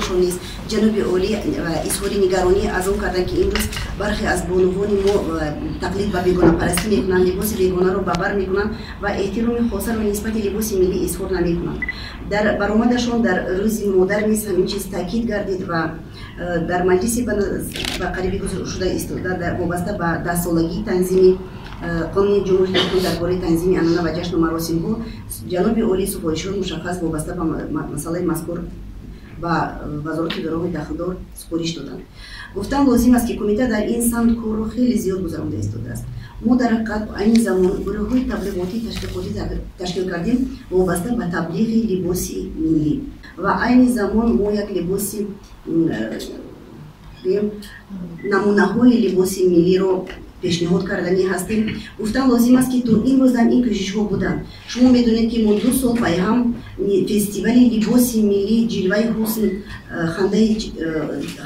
баромадашон низ ҷаноби олӣ изҳори нигаронӣ аз он карданд, ки имрӯз бархе аз бонувони мо тақлид ба бегонапарастӣ мекунанд, либоси бегонаро ба бар мекунанд ва эҳтироми хосаро нисбати либоси миллӣ изҳор намекунанд. Дар баромадашон дар рӯзи модар низ ҳамин чиз таъкид гардид ва дар маҷлиси ба қариби шуда истода вобаста ба 10-солагии танзими қонуни Ҷумҳурии Тоҷикистон дар бораи танзими анъана ва ҷашну маросимҳо ҷаноби олӣ супоришҳои мушаххас вобаста ба масъалаи мазкур ба вазорати идораҳои дахлдор супориш доданд. Гуфтан лозим аст, ки кумита дар ин самт корро хеле зиёд гузаронда истодааст. Мо дар ҳақиқат айни замон гурӯҳҳои таблиғотӣ ташвиқотӣ ташкил кардем вобаста ба таблиғи либоси миллӣ ва айни замон мо як либоси намунаҳои либоси миллиро пешниҳод карданӣ ҳастем. Гуфтан лозим аст, ки то имрӯзам ин кӯшишҳо буданд. Шумо медонед, ки мо 2 сол пайҳам фестивали либоси миллӣ «Ҷилваи ҳусн»,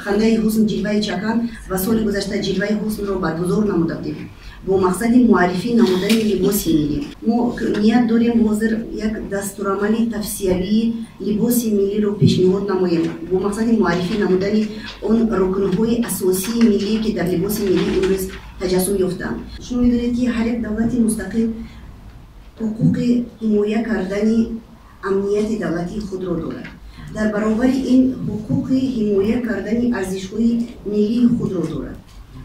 «Хандаи ҳусн, ҷилваи чакан» ва соли гузашта «Ҷилваи ҳуснро» баргузор намуда будем бо мақсади муаррифӣ намудани либоси миллӣ. Мо ният дорем ҳозир як дастурамали тавсиявии либоси миллиро пешниҳод намоем бо мақсади муаррифӣ намудани он рукнҳои асосии миллӣ, ки дар либоси миллӣ имрӯз таҷассум ёфтаанд. Шумо медонед, ки ҳар як давлати мустақил ҳуқуқи ҳимоя кардани амнияти давлатии худро дорад. Дар баробари ин ҳуқуқи ҳимоя кардани арзишҳои миллии худро дорад.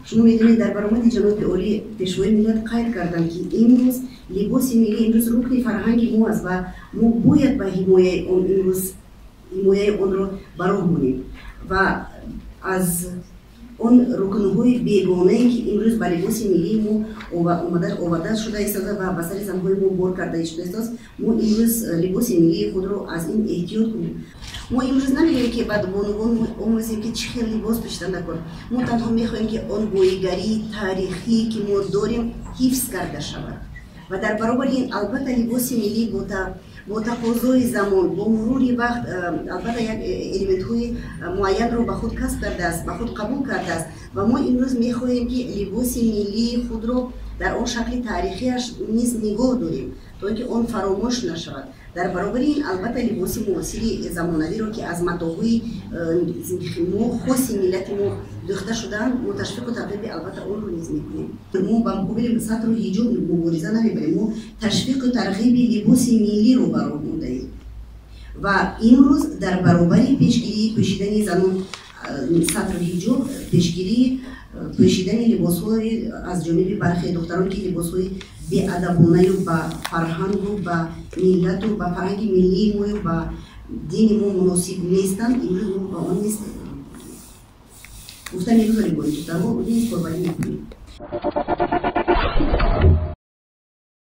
Шумо медонед, дар баромади ҷаноби олӣ Пешвои миллат қайд карданд, ки имрӯз либоси миллӣ имрӯз рукни фарҳанги мо аст ва мо бояд ба ҳимояи он имрӯз ҳимояи онро ба роҳ монем ва аз он рукнҳои бегонае, ки имрӯз ба либоси миллии мо оварда шуда истода ва ба сари занҳои мо бор карда шуда истодааст, мо имрӯз либоси миллии худро аз ин эҳтиёт кунем. Мо имрӯз намегӯем, ки ба бонувон омӯзем, ки чӣ хел либос пӯшидан даркор. Мо танҳо мехоҳем, ки он боигарии таърихӣ, ки мо дорем, ҳифз карда шавад ва дар баробари ин албатта либоси миллӣ бо тақозои замон, бо мурури вақт албатта як элементҳои муайянро ба худ касб кардааст, ба худ қабул кардааст ва мо имрӯз мехоҳем, ки либоси миллии худро дар он шакли таърихиаш низ нигоҳ дорем, то ин ки он фаромӯш нашавад. Дар баробари ин албатта либоси муосири замонавиро, ки аз матоъҳои мо хоси миллати мо дӯхта шудаанд, мо ташвиқу тарғиби албатта онро низ мекунем. Мо ба муқобили сатру ҳиҷоб мубориза намебарем, мо ташвиқу тарғиби либоси миллиро ба роҳ мондаем ва имрӯз дар баробари пешгирии пӯшидани занон сатру ҳиҷоб, пешгирии пӯшидани либосҳои аз ҷониби бархе духтарон, ки либосҳои беадабонаю ба фарҳангу ба миллату ба фарҳанги миллии мою ба дини мо муносиб нестанд, имрӯз мо ба он низ гуфта мегузорем, бо ин духтарҳо низ корбарӣ мекунем.